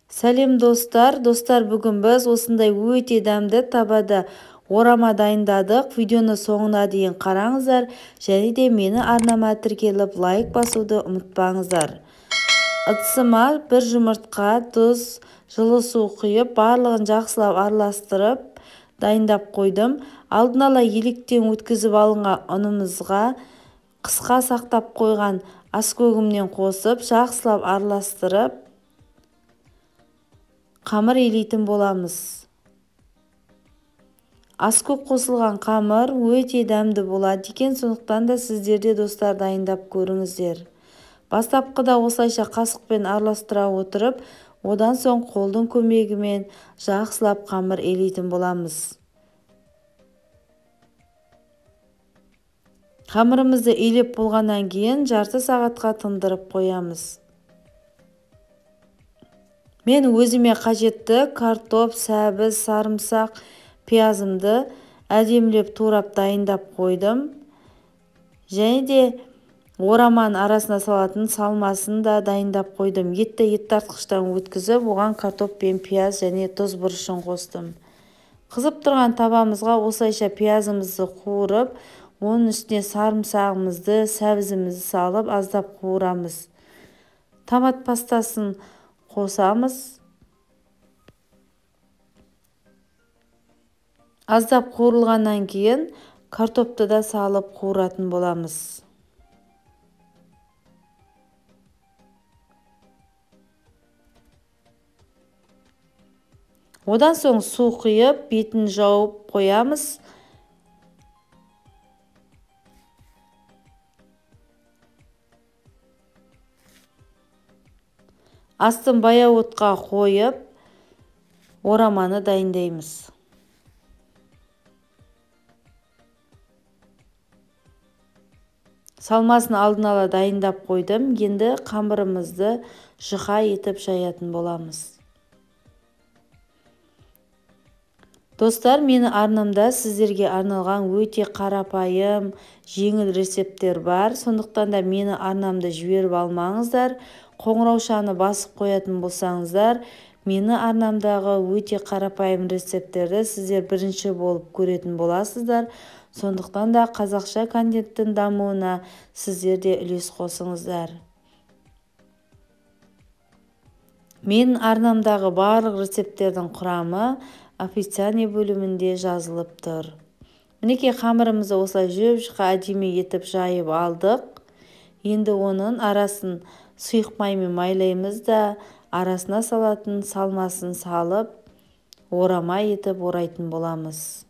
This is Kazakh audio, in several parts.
Сәлем достар. Достар, бүгін біз осындай өте дәмді табада орама дайындадық. Видеоны соңына дейін қараңыздар және де мені арнама тіркеліп лайк басуды ұмытпаңыздар. Ыдысыма бір жұмыртқа, тұз, жылы су құйып, барлығын жақсылап араластырып дайындап қойдым. Алдын ала електен өткізіп алынған ұнымызға қысқа сақтап қойған аскөгімнен қосып, жақсылап араластырып қамыр илейтін боламыз. Аскөк қосылған қамыр өте дәмді болады екен, сондықтан да сіздер де достар дайындап көріңіздер. Бастапқыда осылайша қасықпен араластыра отырып, одан соң қолдың көмегімен жақсылап қамыр илейтін боламыз. Қамырымызды илеп болғаннан кейін жарты сағатқа тындырып қоямыз. Мен өзіме қажетті картоп, сәбіз, сарымсақ, пиязымды әдемілеп турап дайындап қойдым. Және де ораманың арасына салатын салмасын да дайындап қойдым. Етті ет тартқыштан өткізіп, оған картоп пен пияз және тұз бұрышын қостым. Қызып тұрған табамызға осылайша пиязымызды қуырып, оның үстіне сарымсағымызды, сәбізімізді салып аздап қуырамыз. Томат пастасын қосамыз. Аздап қуырылғаннан кейін картопты да салып қуыратын боламыз. Одан соң су құйып, бетін жауып қоямыз. Астын баяу отқа қойып, ораманы дайындаймыз. Салмасын алдын ала дайындап қойдым. Енді қамырымызды жұқа етіп жаятын боламыз. Достар, мені арнамда сіздерге арналған өте қарапайым, жеңіл рецепттер бар. Сондықтан да мені арнамды жіберіп алмаңыздар. Қоңыраушаны басып қоятын болсаңыздар, мені арнамдағы өте қарапайым рецепттерді сіздер бірінші болып көретін боласыздар. Сондықтан да қазақша контенттің дамуына сіздер де үлес қосыңыздар. Менің арнамдағы барлық рецепттердің құрамы официальный бөлімінде жазылып тұр. Мінекей қамырымызды осылай жұп-жұқа әдемі етіп жайып алдық. Енді оның арасын сұйық маймен майлаймыз да, арасына салатын салмасын салып, орама етіп орайтын боламыз.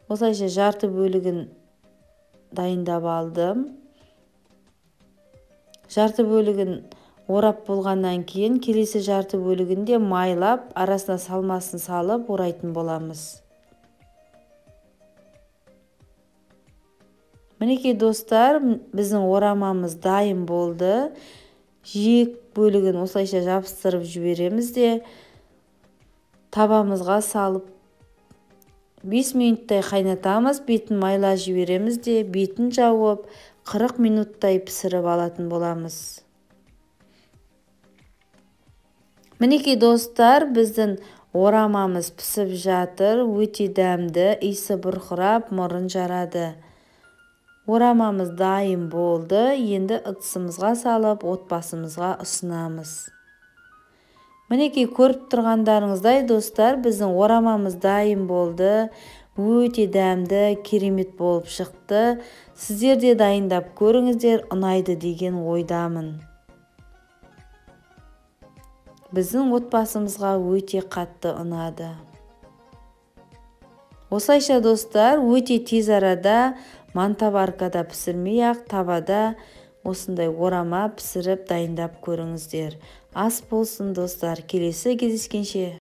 Осылайша жарты бөлігін дайындап алдым. Жарты бөлігін орап болғаннан кейін келесі жарты бөлігін де майлап, арасына салмасын салып орайтын боламыз. Мінекей достар, біздің орамамыз дайын болды. Жиек бөлігін осылайша жабыстырып жібереміз де, табамызға салып 5 минуттай қайнатамыз, бетін майлап жібереміз де, бетін жауып 40 минуттай пісіріп алатын боламыз. Мінекей достар, біздің орамамыз пісіп жатыр, өте дәмді, иісі бұрқырап, мұрын жарады. Орамамыз дайын болды, енді ыдысымызға салып, отбасымызға ұсынамыз. Мінекей көріп тұрғандарыңыздай достар, біздің орамамыз дайын болды, өте дәмді, керемет болып шықты. Сіздер де дайындап көріңіздер, ұнайды деген ойдамын. Біздің отбасымызға өте қатты ұнады. Осылайша достар, өте тез арада мантоваркада пісірмей-ақ табада осындай орама пісіріп дайындап көріңіздер. Ас болсын достар, келесі кездескенше.